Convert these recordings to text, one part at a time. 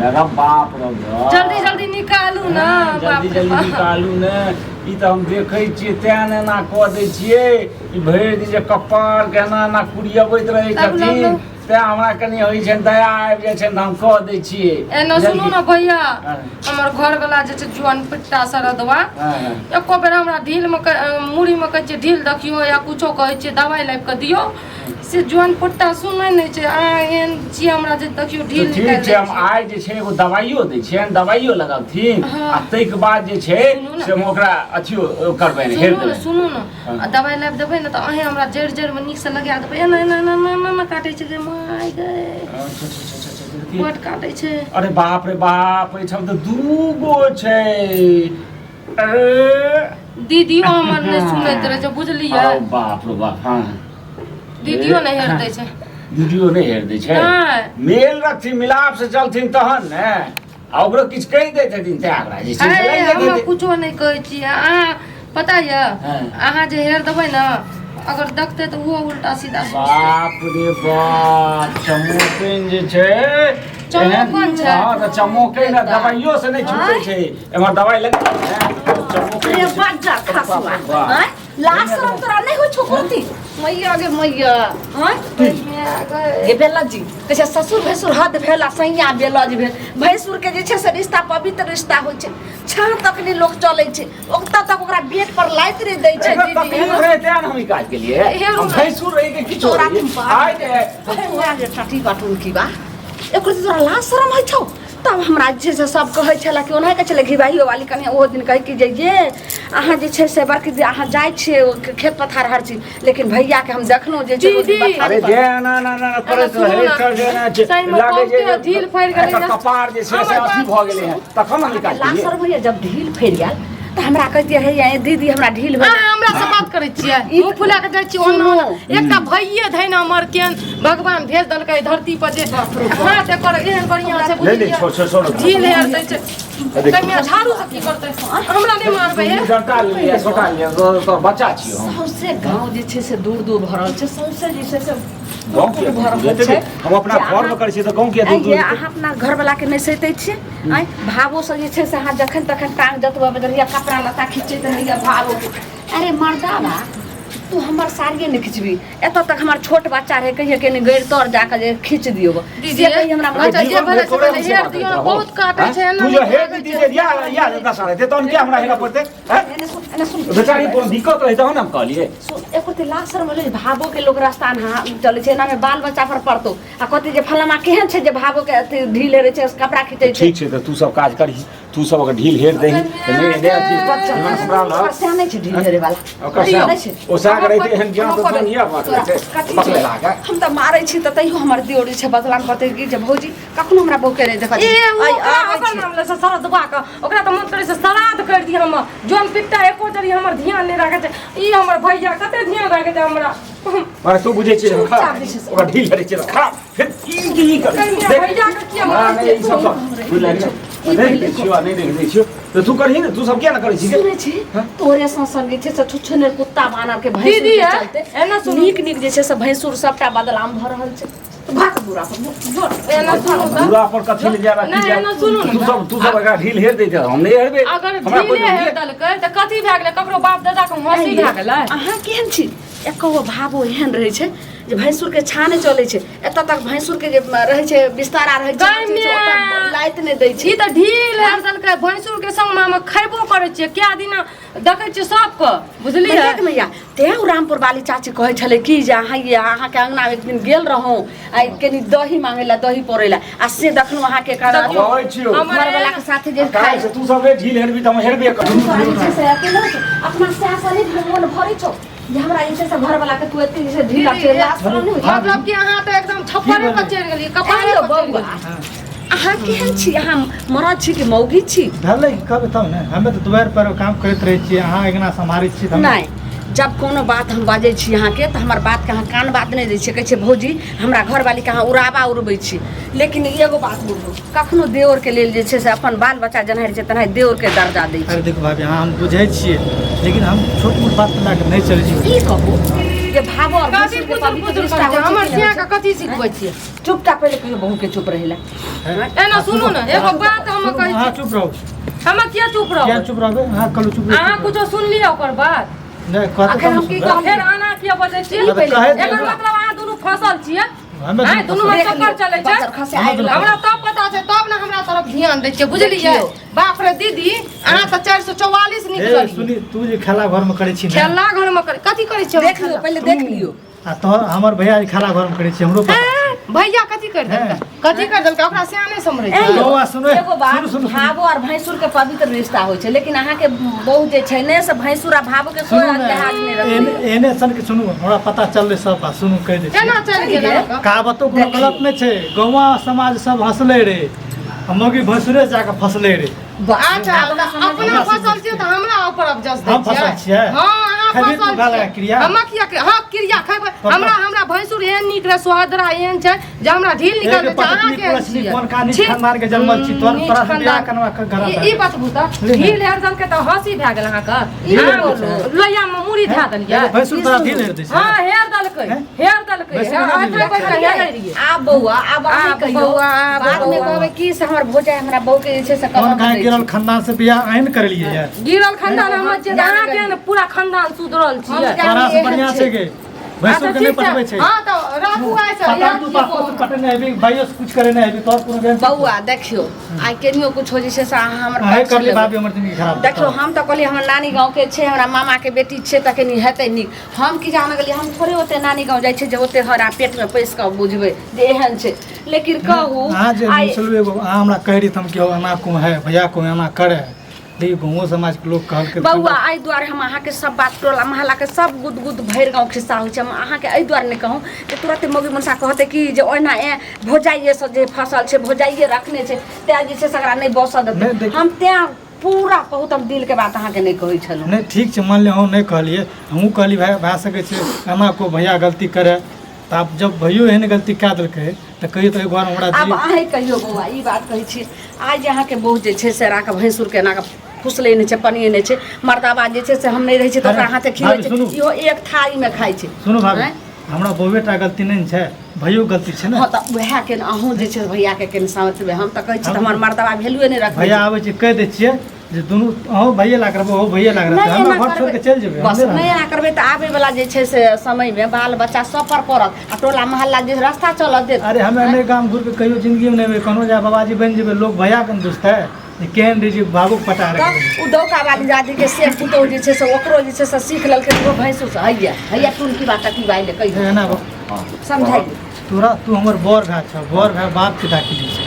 ने रे बाप रे बाप। जल्दी जल्दी निकालू ने हाँ, बाप जल्दी रे जल्दी बाप। निकालू ने ई तऽ हम देखै छियै तें ने एना कऽ दै छियै ई भरि दिन जे कपार के एना एना कुरियबैत रहै लाबू, लाबू, छथिन लाबू। तें हमरा कनि होइ छनि दया आबि जाइ छनि तऽ हम कऽ दै छियै एना सुनू ने भैया हाँ। हमर घर वाला जे छै जुआन पिट्टा सरदवा हाँ, हाँ। एको बेर हमरा ढील में मुड़ी में कहै छियै ढील देखियौ या कुछो कहै छियै दवाइ लाबि कऽ दियौ से जुआन पुट्टा सुनै नहि छै अहाँ एहन छियै हमरा जे देखियौ ढील तऽ ठीक निकालि छै दै हम छियै। आइ जे छै एगो दवाइयो दै छियनि दवाइयो लगबथिन हाँ। आ ताहिके बाद जे छै सुनू ने। से हम ओकरा अथियो करबनि हेर सुनू ने देबनि सुनू ने हाँ। आ दवाइ लाबि देबै ने तऽ अहेँ हमरा जड़ि जड़िमे नीकसँ लगा देबै एना एना एना एना एना एना काटै छै गे माय गे अच्छा, अच्छा, अच्छा, अच्छा, देखिए। बड काटै छै अरे बाप रे बाप एहिठाम तऽ दूगो छै अरे दीदियो हमर नहि सुनैत रहै छै बुझलियै अरे बाप रे बाप हाँ दीदियो नहि हेर दै छै दीदियो नहि हेर दै छै नहि। मेल रखथिन मिलाप से चलथिन तहन ने आ ओकरो किछु कहि दैत हेथिन तैं ओकरा जे छै से अरे लागि जाइत हमरा हेतै। कुछो नहि कहै छियै अहाँ पता यऽ हाँ। अहाँ जे हेर देबै ने अगर देखतै तऽ ओहो उल्टा सीधा सोचतै। बाप रे बाप चमोकनि जे छै चमोकनि छै? हँ तऽ चमोकनि आ दवाइयो से नहि छूटै छै एम्हर दवाइ लग चमोकनि अरे जे छै- बच्चा खसुआ वाह। आँय लाज शरम तोरा नहि होइ छौ कुर्ती मैया गे मैया आँय गे बेलजी कहै छै ससुर भैंसुर हद भेल आ सैया बेलज भेल भैंसुर के जे छै से रिश्ता पवित्र रिश्ता होइ छै छाँ तक नहि लोक चलै छै ओतऽ तक ओकरा बेड पर लाइत नहि दै छै एकरा दीदी तकलीफ रहै तें ने हम ई काज केलियै हम भैंसुर रही के किछो तोरा रही। तुम आइ जे तोरा जे टटी बाटुन की बा एकर तोरा लाज शरम होइ छौ तब हमरा जे छै से सब कहै छलै कि ओनाहि कहै छलै घिबाहियो वाली कनिया ओहो दिन कहै कि जे ये अहाँ जे छै से बड़की जे अहाँ जाइ छियै ओ खेत पथार हर चीज लेकिन भैयाके हम देखलहुँ जे छै दीदी। अरे जे ना ना ना करैत सुनू रहै ना। एकर जे ना छै सही में लागै बहुते जे ढील फड़ि गेलै एकर ने। कपार जे छै से हमर अथी भऽ गेलै हँ तखन हम निकालि लाज देलियै शरम होइए जब ढील फड़ि गेल तऽ हमरा कहतियै हे ये दीदी हमरा ढील भऽ अहाँ हमरा से बात करै छियै मुँह फुला के जाइ छियै ओना ओना। एकटा भैये धैन हमर केहन भगवान भेज देलकै धरती पर जे हाथ एकर एहन बढ़िआँ छै नहीं नहीं बुझलियै छोड़ छोड़ छोड़ ढील हेर दै छै कनिया झाड़ू से की करतै हमरा नहि मारबै हे डंटा लिअ सोटा लिअ तो बच्चा छियै हम सौंसे गाँव जे छै से दूर दूर भरल छै सौंसे जे छै से गाँव किया भरल दूर छै हम अपना जे घरमे अहाँ- करै छियै तऽ गाँव किया दूर दूर आँय ये, अहाँ अपना घरवला के नहि सैतै छियै आँय भावो से जे छै से अहाँ जखन तखन टांग जतबैत रहैया कपड़ा लत्ता खींचैत रहैया भावो अरे मर्दाबा तू हमर साड़िए नहि खिचबी एतऽ तक हमर छोट बच्चा रहै कहिए कनि गैर तर जाकऽ जे खींच दियौ दीदी से कहिए हमरा अच्छा, जे जीवन भेलै भरि से तोरे भेलै, हम सेवा हेर दियौ करैत ने, रहौ। बहुत काटै छै, एना तू जो नहि हेर लागै दी छै। जे या या दशा रहतै तहन किया हमरा हेरऽ पड़तै हैं? एने सुन एने सुन बेचारी कोनो दिक्कत रहै तहन हम कहलियै सुन एको ते लाज शरम होलै जे भावो के लोग रास्ता अन्हा चलै छै एनामे बाल बच्चा पर पड़तौ आ कहतै जे फलामा केहन छै जे भावो के अथी ढील हेरै छै कपड़ा खींचै छै ठीक छै तऽ तू सब काज करही तू सब अगर ढील हेर दही तऽ नहि नहि अथी जीवन हमरा लग ओकर सएह नहि छै ढील हेरै वाला ओकर सएह नहि छै ओ सएह के रहितै एहन ज्ञान तऽ तहन इएह बात रहै छै पकड़े लागे हम तऽ मारै छी तऽ तैयो हमर दियोर जे छै बदलाम करतै कि जे भौजी कखनो हमरा बहूके नहि देखै ए छै ओ आइ ओकरा आबै ओकर छै नाम लै छै श्रद्धवा के ओकरा तऽ मन करै छै श्राद्ध करि दी हम जौन पिट्टा एको जरी हमर ध्यान नहि राखै छै ई हमर भैया कते ध्यान राखै छै हमरा अरे तू बुझै छियै हम खराब चुपचाप जे छै ओकरा ढील हेरै छियै तऽ खराब फेर ई की ई करै कनिया देख भैया के किया हमरा मारै नहि छियै ई सब सब बुझलै ने नहि देखै छियौ आ नहि देखै दै छियौ तऽ तू करही ने तू सब किया ने करै छी सुनै छी तोरे सन सन जे छै से छुछुनर कुत्ता बानर के भैंसुर दीदी के है, चलते एना सुनू। नीक नीक जे छै से भैंसुर सबटा बदलाम भऽ रहल छै भाग दूरा पर जो। एना सुनू तऽ दूरा पर कथी ले जाबा की नहि, जाए एना सुनू ने। तू सब तू सब एकरा ढील हेर दैत हम नहि हेरबै अगर हमरा कोइ ढीले हेर देलकै तऽ कथी भए गेलै ककरो बाप दादा के हंसी भए गेलै अहाँ केहन छी एको गो भावो एहन रहै छै जे भैंसुरके छाने चलै छै एतऽ तक भैंसुरके जे रहै छै बिस्तारा रहै छै गाय छै, ओतऽ लाइत नहि दै छै ई तऽ ढील हेर देलकै भैंसुर के संग मे हम खयबो करै छियै कए दिना देखै छियै सबके बुझलियै मैया के मैया तें ओ रामपुर वाली चाची कहै छलै कि जे अहाँ ये अहाँके अङ्गनामे एक दिन गेल रहौं आ कनी दही मांगै लए दही पौरै लए आ से देखलहुँ अहाँके देखियौ, हम अबै छियौ हमर घरवला के साथे जे काल्हि से तू सब ढील हेरबी तऽ हम हेरबे करब तोरा जे छै से अकेले होइ छै। अपना सएह से नहि मोन भरै छौ जे हमरा जे छै से घरवला के तू एते जे छै ढीला छै लाज शरम नहि होइ छै? मतलब कि अहाँ तऽ एकदम छप्परे पर चढ़ि गेलियै कपारे आइयो पर चढ़ि बौआ गेलियै अहाँ केहन छी अहाँ मरद छी कि मौगी छी भेलै कि कहबै तब ने हमे तऽ दुआरि पर काम करैत रहै छियै अहाँ अङ्गना सम्हारै छी तऽ हम नहि जब कोनो बात हम बाजै छी अहाँके तऽ हमर बातके अहाँ कान बात नहि दै छियै कहै छियै भौजी हमरा घरवालीके अहाँ उड़ाबा उड़बै छी लेकिन एगो बात बुझू कखनो देवरके लेल जे छै से अपन बाल बच्चा जेना रहै छै तेनाही देवरके दर्जा दै छै अरे देखू भाभी अहाँ हम बुझै छियै लेकिन हम छोट मोट बात लए कऽ नहि चलै छी की कहू जे भावो और कथी भैंसुर के पुतुर पवित्र पुतुर रिश्ता करै छै होइ छै हमर कि नहि सिया होइ के कथी सिखबै छियै छै? चुपचाप पहिले कहियो बहू के चुप रहै ला एना सुनू ने एगो बात हम कहै अहाँ छी चुप रहू। हम किया चुप किया रहबै? चुप रहबै? अहाँ कहलू चुप रहू। अहाँ कुछो सुन लिअ ओकर बाद। नहि कहते अखन हम की तऽ कहब? फेर आना किया बजै छियै? तऽ कहै एकर मतलब अहाँ दुनू फसल छियै। हमे आँय, दुनू में देख चक्कर लियौ, चलै छै। बजर खसे आबि हमरा हमरा तब पता छै तब ने हमरा तरफ ध्यान दै छियै, बुझलियै? देखियौ। बाप रे दीदी, अहाँ तऽ 444 ए निकललियै। सुनी, तू जे खेला घर में करै छी ने, खेला घर में करै कथी करै छियै? देख लियौ, पहिले देख लियौ। आ तोहर हमर भैया जे खेला घर में करै छी, हमरो पता हैं, भैया कथी कर देलकै? कथी कर देलकै? ओकरा सियाने समझै छै। ए यौ, बौआ, सुनू, एगो बात, सुनू, सुनू, सुनू। भावो और भैंसुर के पवित्र रिश्ता होइ छै, लेकिन अहाँके बहू जे छै ने से भैंसुर आ भावो के कोई सुनू ने, लिहाज नहि रखै। एहने एहने सन के सुनू, हमरा पता चललै सब बात, सुनू कहि दै छी। केना चलि गेल अहाँके? कहावतो कोनो गलत नहि छै, गौवा समाज सब हंसले रे, आ मौगी भैंसुरे जाके फंसले रे। अच्छा, अपना फसल छियै तऽ हमरा ऊपर अब जस दै हम फसल छियै? हँ, अहाँ खेबही तू फसल गाल छियै। लगा क्रिया? हम किया हँ, क्रिया खेबै। हमरा हमरा भैंसुर एहन नीक रहे, सोहदरा एहन छै जे हमरा ढील निकल एक दै छै। अहाँ पत्नी केहन पुरस्नी छियै? कोन कहानी छी। खानदान के जन्मल छी, तोहर नीच तोरा से बियाह खानदान। करवा के घर ई बतबू तऽ ले ने। ढील हेर देलकै तऽ हँसी भए गेल अहाँके? ढील अहाँ हेर दै छै। लोहिया मे मुड़ी धए देलियै। भैंसुर तोरा ढील हेर दै छै? हँ, हेर देलकै, हैं? हेर देलकै। भैंसुर केना ढील एतऽ बैठ कऽ हेरै रहियै। आब बौआ, आब अहीं आब कहियौ, बौआ, आब बाद मे बौआ। कहबै की से हमर भौजाइ हमरा बहू के जे छै से कोन कलंक कहाँ दै गिरल छै। खानदान से बियाह अहीं ने करेलियै ये? गिरल खानदान हमर छियै तऽ अहाँ केहन पूरा खानदान सुधरल हम छियै? तोरा से एहन बढ़िया छै। छै गे, भैंसुर के अच्छा, नहि ठीक छै। पटबै छै। हँ तऽ राखू आइ से। पता तू बापो से पटने हेबी, भाइयो से कुछ करे नहि हेबी, तोहर कोनो गारंटी? बौआ देखियौ, आइ केनियो कुछ हो जे छै से अहाँ हमर अहीं पक्ष करली लेबै। भाभी हमर जिंदगी खराब। देखियौ, हम तऽ कहलियै हमर नानी गाँवके छै, हमरा मामाके बेटी छै, तऽ कनी हेतै नीक। हम की जान गेलियै? हम थोड़े ओते नानी गाँव जाइ छियै जे ओते हरा पेटमे पैसि कऽ बुझबै जे एहन छै, लेकिन कहू अहाँ जे आइ मुसलू एगो अहाँ हमरा कहै रही तऽ हम कि एना को है भैया को एना करे, देखियौ गाँवो समाजके लोक कहलकै। बौआ, एहि दुआरे हम अहाँके सब बात टोला मोहल्लाके सब गुद गुद भरि गाँव खिस्सा होइ छै, हम अहाँके एहि दुआरे नहि कहूँ जे तुरते मौगी मनसा कहतै कि जे ओहिना ए भौजाइए से जे फसल छै, भौजाइए रखने छै, तैँ जे छै से एकरा नहि बसऽ नहि, देतै। हम तैँ पूरा कहू तऽ हम दिलके बात अहाँके नहि कहै छलहुँ। नहि ठीक छै, मान लिअ अहूँ नहि कहलियै, हमहूँ कहली भाय भए सकै छै एना को भैया गलती करे, तऽ आब जब भैयो एहन गलती कए देलकै तऽ कहियो तऽ एहि घरमे हमरा आब जी अहीँ कहियौ बौआ, ई बात कहै छी, आइ जे अहाँके बहू जे छै से एनाके भैंसुरके एनाके फुसलै नहि छै, पनियै नहि छै, मर्दाबा जे छै से हम नहि रहै छी तऽ ओकरा अरे, हाथे खिबै भाभी, छै, सुनू। इहो एक थारीमे खाइ छै। सुनू भाभी, आँय? हमरा बौए टा गलती नहि ने छै, भैयो गलती छै ने। हँ तऽ उएह के अहूँ जे छै भैयाके कनि समझबै। हम तऽ कहै छी तऽ हमर मर्दाबा वैल्यूए नहि रखबै। भैया आबै छै कहि दै छियै जे दुनू अहूँ भैये लाग रहबै, ओहो भैये लाग रहतै, नहि हमरा एना घर छोड़ि करबै के चलि जेबै हम बस नहि नहि रहबै। एना करबै तऽ आबै वाला जे छै से समयमे बाल बच्चा सब पर पड़त आ टोला मोहल्ला जे रास्ता चलत देत। अरे हमे नहि गाम घुर के कहियो जिंदगी में नहीं एबै, कोनो जा बाबाजी बनि जेबै, लोग भैया के ने दुसतै जे केहन रही जे बाबू के पटा तब रखबै। ओ डौका वाली दादी के से पुतोहु जे छै से ओकरो जे छै से सीख लेलकै, ओहो भैंसुर से हैया हैया टुनकी बा टकी बा अइले कहियो एना समझाइए। तोरा तू हमर बर भाय छ, बर भाय बाप के दाखिल छै,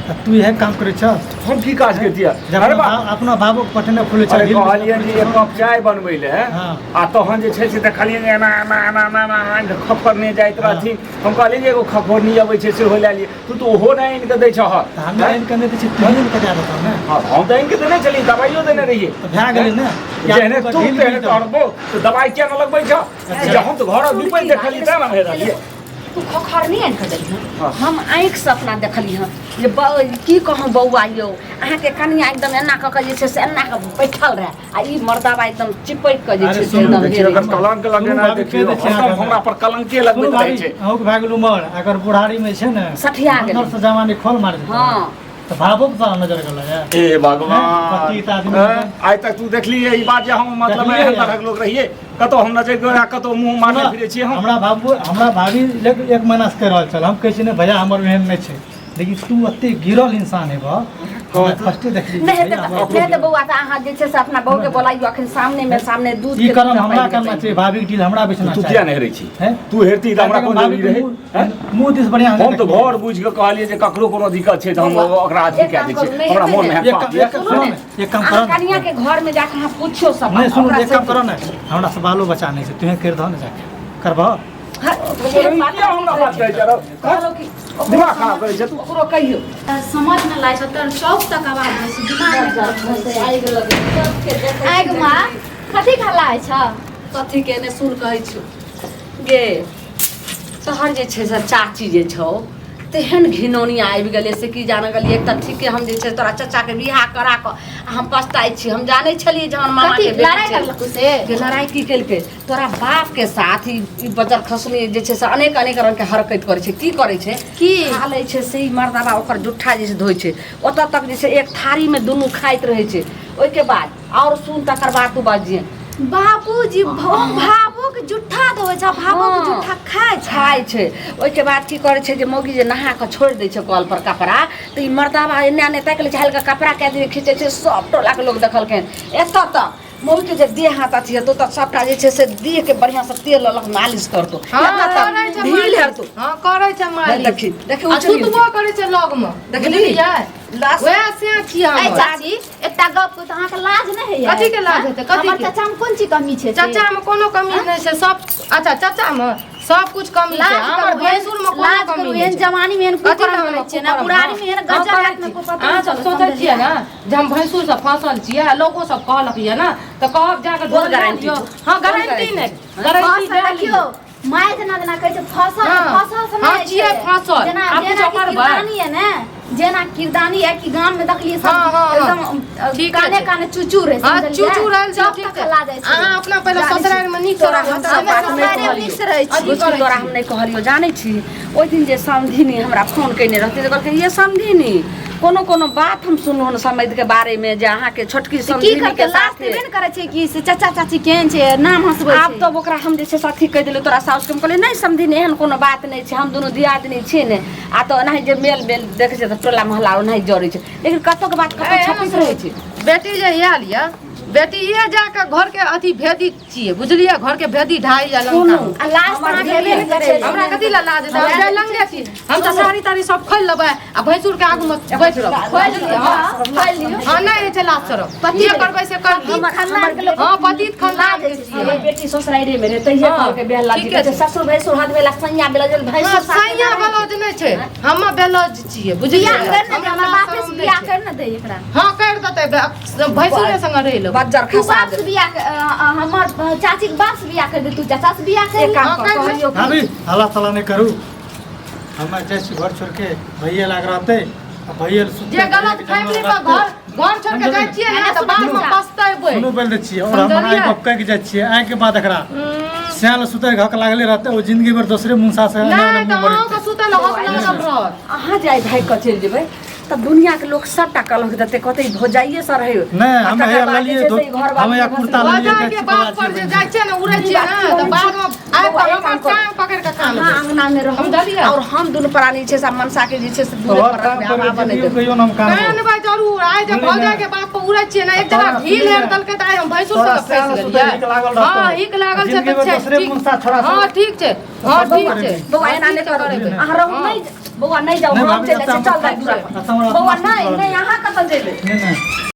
तऽ तू इएह काम करै छ? हम की काज करतियै? जब अरे अपना बा अपना बाबू के पटने खुले छ। अरे कहलियै जे एक कप चाय बनबै लए, हाँ। आ तहन जे छै से देखलियै जे एना एना एना एना एना एना खफरने जाइत रहथिन। हम कहलियै जे एगो खफरनी अबै छै सेहो लए लिअ, तू तऽ ओहो नहि आनि कऽ दै छह। तऽ हम आनि कऽ नहि दै छी, तू आनि कऽ दए देतौ ने। हँ, हम तऽ आनि कऽ देने छलियै, दबाइयो देने रहियै। तऽ भए गेलै ने। जेहने तू तेहने तोहर बो तऽ दबाइ किया नहि लगबै छह? जे हम तऽ घर निपैत देखलियै तेँ ने हम रहलियै। तू खखर नहि आनि कऽ देलही? हँ। हम आँखिसँ अपना देखली हँ जे की कहूँ बौआ यौ, अहाँके कनिया एकदम एना कऽ कऽ जे छै से एना कऽ बैठल रहए आ ई मर्दाबा एकदम चिपकि कऽ जे अरे छै से सुनू, एकदम देखियौ हेरे। अगर कलंक लगेना सुनू भाभी, देखियौ कहि दै छी हरदम अहाँके। हमरा पर कलंके सुनू लगबैत रहै भाभी, छै। अहूँके भए गेल उमर, अगर बुढ़ारीमे छै ने सठिया गेलै। अंदर से जवानी खोल मारि देतौ। हँ। तऽ भावो के सारा नजर गेलै हे भगवान, पति आदमी। हैं? आइ तक तू देखलियै ई बात जे हम मतलब देखलियै। एहन तरहक लोक रहियै? कतौ हम नजर गोरा कतौ मुँह मारने फिरै छियै हम? हमरा बाबू हमरा भाभी एक महीना से कहि रहल छल, हम कहै छी नहि भैया हमर एहन नहि छै, लेकिन तू एते गिरल इंसान हेबह हमरा फर्स्टे देखली। नहि हेतै नहि हेतै बौआ, तऽ अहाँ जे छै से अपना बहूके बोलाइयो अखन सामनेमे सामने दूध ई के करम दूटा हमरा पानि के करना छै, भाभी के डील हमरा बेचना तू चाही। किया नहि हेरै छी? हैं? तू हेरती तऽ हमरा कोन भाभी जरूरी रहै? के हैं? मुँह दिस बढ़िआँ हम तऽ घर बुझि कऽ कहलियै जे ककरो कोनो दिक्कत छै तऽ हम ओकरा अथी एक कए काम दै करू, छियै, नहि हमरा हेतै मोनमे ने। हैत एक पाप काम यऽ। एक सुनो ने, एक काम अहाँ करऽ ने। कनिया के घर में जाके अहाँ पूछियो सब नहीं सुनू, ओकरा एक काम से- करो ने, हमरा से बालो बच्चा नहीं छै, तुहे कर दहो ने जाके करबह। हाँ, किया हमरा बात कहै छै? कहलहुँ कि ओकरो दिमाग खराब करै छै तू। ओकरो कहियौ। समझ न लागै छौ, तोर चौक तक आवाज होइ छै, दिमाग नहि खराब होइ छै। आगि लगै सबके देखै आगि माँ, कथी खाला छ? कथी के ने सुन, कहै छौ गे, तोहर जे छै से चाची जे छौ तेहन घिनौनी आबि गेलै से की जान गेलियै। एक तऽ ठीके हम जे छै तोरा चाचाके बियाह करा कऽ आ हम पछताइ छी। हम जानै छलियै जे हमर मामा कथी के बेटी लड़ाइ छै। करलकौ से? के लड़ाइ की केलकै तोरा बाप के साथ ई ई बजर खसनी जे छै से अनेक अनेक रंग के हरकत करै छै। की करै छै? की? खा लै छै से ई मर्दाबा ओकर जुट्ठा जे छै धोइ छै। ओतऽ तक जे छै एक थारीमे दुनू खाइत रहै छै। ओहिके बाद आओर सुन तकर बाद तू बाजिहे। बाबूजी भावो के जुट्ठा धोइ छै, भावो के जुट्ठा खाइ छै। खाइ छै। ओहिके बाद की करै छै जे मौगी जे नहा कऽ छोड़ि दै छै कल पर कपड़ा तऽ ई मर्दाबा एन्ने एन्ने ताकि लै छै, हल्का कपड़ा कए दिन खींचै छै। सब टोलाके लोक देखलखिन। एतऽ तक मौगीके जे देह हाथ अथी हेतौ तऽ सबटा जे छै से देहके बढ़िआँसँ तेल लऽ लऽ मालिश करतौ। हँ, एतऽ तक करै छै ढील मालिश। हेतौ। हँ, करै छै मालिश। देखी देखी आ उछली सुतबो करै छै लगमे। देखली? बुझलियै? लाश वएह से छियै ऐ हमर। चाची, एकटा गप कहू तऽ अहाँके लाज नहि होइए? कथी के लाज हेतै? कथी हमर के? चाचा में कोन चीज कमी छै से? चाचा में कोनो कमी नहि छै। सब अच्छा, चाचा में सब कुछ कमी छै। लाज हमर करू, भैंसुर में कोनो लाज कमी करू, नहि एहन छै। जवानी में एहन कथी कुकर्म लए करै हम छियै ने कुकर्म? बुढ़ारी में एहन हँ, गजब करै हाथ में छी। को पता अहाँ नहि सब चलत, सोचै छियै समझलियै? ने जे हम भैंसुर से फसल छियै आ लोको सब कहलक ये ने तऽ कहब जाके कोन ढोल लए गारंटी लियौ। छौ? हँ, कोन गारंटी गारंटी नहि, छौ? गारंटी फसल लए देखियौ लियौ। माय जेना जेना कहै छै फसल। हँ। फसल से हँ, नहि छियै छै। फसल। जेना आब जेना किछो कि करबै? किरदानी है ने, जेना किरदानी है कि गाम में देखलियै सब हँ, हँ, हँ। एकदम ठीके काने छै। काने चुचू रहे। हँ, समझलियै? चूचू रहल छै, चौक ठीक तक छै। हल्ला जाइ छै। अहाँ अपना पहिले जानै छी। ससुरारिमे नीक से तोरा रहू, हम तब सब बात नहि ससुरारिमे कहलियौ। नीक से रहै छी। अथी बुझकी करै तोरा छी। हम नहि कहलियौ। जानै छी ओहि दिन जे समधिनी हमरा फोन कयने रहती तऽ कहलकै ये समधिनी कोनो कोनो बात हम सुनलहुँ हन समधिके बारेमे जे अहाँके छोटकी तऽ की समधिनी करतै? के लाज साथे तऽ हेबे ने करै छै कि से चाचा चाची केहन छै, नाम हँसबै आब छै। तब ओकरा हम जे छै से अथी कहि देलियै तोरा साउसके। हम कहलियै नहि समधिनी एहन कोनो बात नहि छै, हम दुनू दियादनी छियै ने आ तऽ ओनाही जे मेल मेल देखै छै तऽ टोला मोहल्ला ओनाही जरै छै, लेकिन कतौके बात कतौ छपित रहै छै। बेटी जे आयल यऽ, बेटी इहे जाके घर के अथी भेदी छियै, बुझलियै? घर के भेदी ढाई या सुनू, लंका। आ लाज तऽ अहाँके हेबे ने करै छै। हमरा कथी लए लाज हेतै? हम लंगे छी। हम तऽ साड़ी ताड़ी सब खोलि लेबै आ भैंसुर के आगू मे बैठ रहबै। खोलि लियौ, खोलि लियौ। हँ, नहि होइ छै लाज शरम। जे करबै से कर। पतित खानदान के लोक हँ, पतित खानदान के छियै। हमर बेटी ससुराइरे मे रहै तहिये हँ, कहलकै बेहला जी ठीके कहै छै छै। ससुर भैंसुर हाथ भेला सैया बेला जे भैंसुर हँ, साथे सैया रहै छै। ब्लाउज नहि छै, हम ब्लाउज छियै, बुझलियै? बियाह कर ने दे, हमरा हमर लाज बापे शरम से नहि बियाह छै। कर ने दे एकरा। हँ, कर देतै, भैंसुरे संगे रहि लेबै। बज्जर तू खसा बाप से देबै। बियाह हमर चाची के बाप से बियाह कर दे, तू चाचा से बियाह कर। एक काम हँ, कर कर ले। कहलियौ कि भाभी हल्ला तल्ला नहि करू, हमे जाइ छी घर छोड़ के, भैया लाग रहतै आ भैया सुततै, जे गलत भैयाके फैमिली जन्म पर रहतै। घर घर छोड़ के जाइ छियै ने तऽ बाद में पछतेबै। सुनू बोल दै छियै और हम समझलियै? आइ गप कहि के जाइ छियै, आइ के बाद एकरा सियाल सुतै के हक लागले रहतै, ओ जिंदगी भर दोसरे मुंसा से एने नहि ओने तऽ मुँह अहाँके मरेतै। सुतै लए हक लागल रहत। अहाँ जे आइ भागि कऽ चलि जेबै तऽ दुनियाके लोक सबटा कलंक देतै, कहतै ई भौजाइए सँ रहै। नहि, आ हम तकर हैया बाद जे लेलियै छै से ई घर हम हैया वापस कुर्ता लेलियै, भौजाइ जाइ के छी बात पर जे बाबाजी। जाइ छियै ने, उड़ै छियै ने तऽ बाद में आबि बौआ, कऽ एक काम हमर करू। टांग पकड़ि कऽ कान अहाँ अंगना में रहू समझलियै? और हम दुनू प्राणी छै से मनसा के जे छै से दूरे तोहर पर टांग रखबै, हम पकड़ि आबऽ नहि के देबै। कहियो न हम कानबो। कानबै जरूर। आइ जे बुझलियै भौजाइ ने? के बात पर उड़ै छियै ने, एक जगह तोरा ढील सुनली हेर ने? देलकै तऽ आइ हम भैंसुर तोरा संगे सियाल फँसि सुतै गेलियै। नीक लागल रहतौ। हँ, नीक लागल छै जिंदगी तऽ भर छै, दोसरे ठीक। मुंसा छोड़ा हँ, सब। ठीक छै, हँ, सब ठीक करेबै। छै। बौआ एना हँ, नहि ठीक छै, करू। करेबै। अहाँ रहू, नहि बौआ नहि जाउ, नहि हम भाभी, चलि जाइ एतऽ छी, चल हमर दाइ दूरा पर। एतऽ हमर बौआ अपना नहि सुतल नहि, अहाँ कतऽ जेबै? नहि नहि।